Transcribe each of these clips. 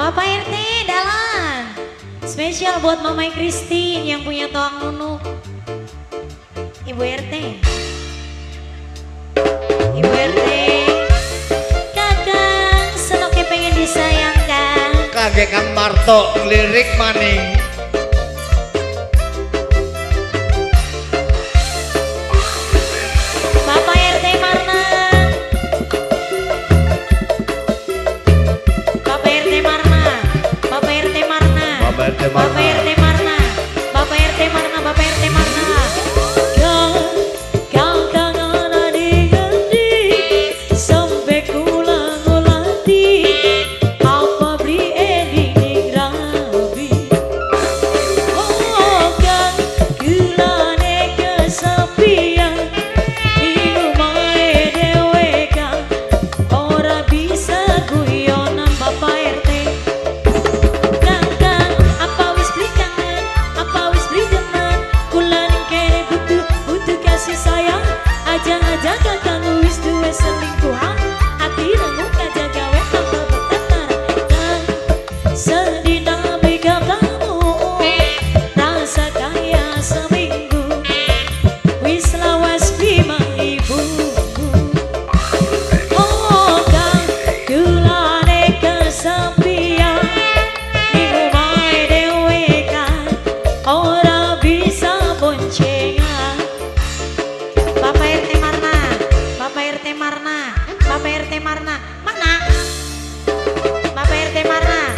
Bapak RT Dalan. Spesial buat Mama Christine yang punya toang nunuk. Ibu RT. Ibu RT. Kakang senoke pengen disayangkan. Kangge Kang Marto lirik maning. Bapak RT Marna. Bapak RT Marna. Bapak RT Marna. Bapak RT Marna. Bapak RT Marna. Bapak RT Marna. Bapak RT Marna. Kang ana di ngendi sampe kula ngulati apa beli eling ning rabi. Oh kang gulane kesepian ing omahe dhewe kang ora bisa guyonan. Bapak RT. Kang kang apa wis beli kangen, apa wis beli demen, kula ning kene butuh butuh kasih sayang. Aja-aja kakang wis duwe selingkuhan, ati remuk aja gawe tambah bertetar. Kang sedina beli kamu rasa kaya seminggu, wis lawas bima ibu. Oh kang gulane kesepian ning omahe dhewe kang ora bisa boncengan. Bapak RT Marna, Bapak RT Marna, Bapak RT Marna, mana? Bapak RT Marna,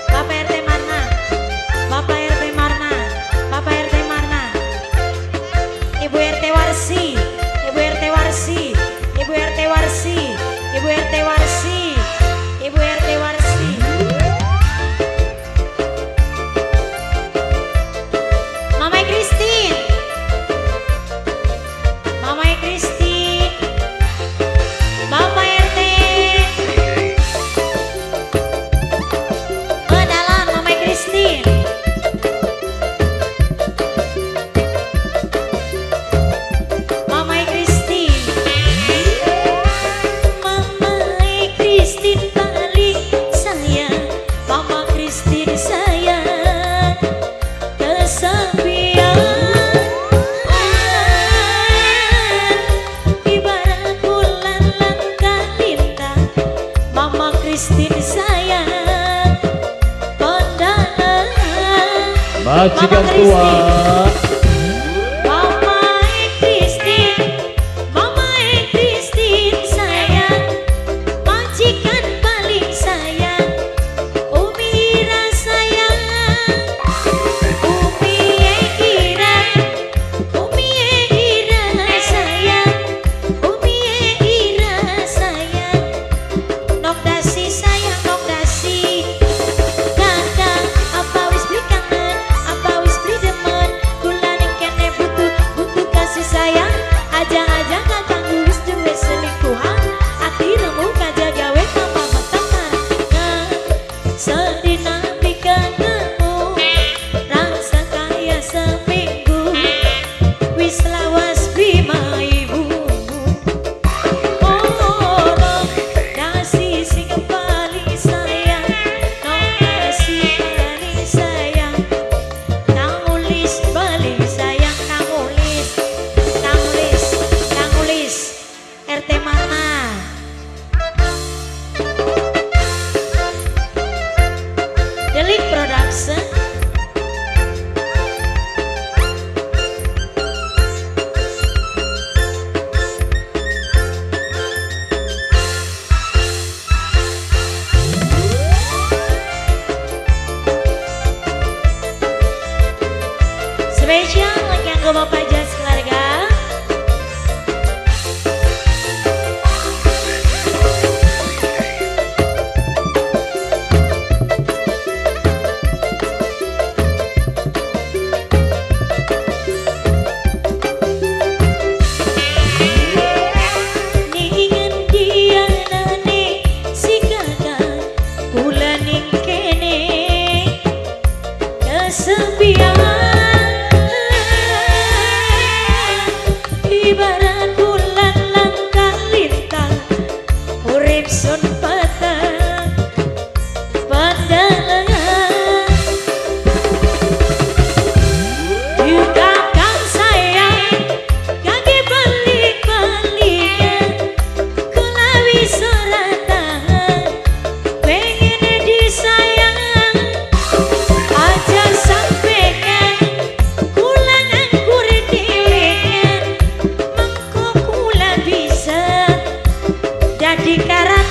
Bapak RT Marna, Bapak RT Marna, Bapak RT Marna. Ibu RT Warsi, Ibu RT Warsi, Ibu RT Warsi, Ibu RT Warsi, Ibu RT Warsi. Mama Christine, Mama Christine, Bapak RT. Oh, dalan Mama Christine. Mama Christine. Mama Christine paling sayang, Mama Christine sayang, kesepian ibarat bulan langka lintang. Mama Christine sayang, kondangan. Majikan Mama tua. Mama Christine, Mama Christine sayang, majikan paling sayang, Umi Ira sayang, Umi Ira, Umi Ira sayang, Umi Ira sayang, Nok dasi sayang, nok dasi. Kakang, apa wis beli kangen, apa wis beli demen, kula Dadi karang.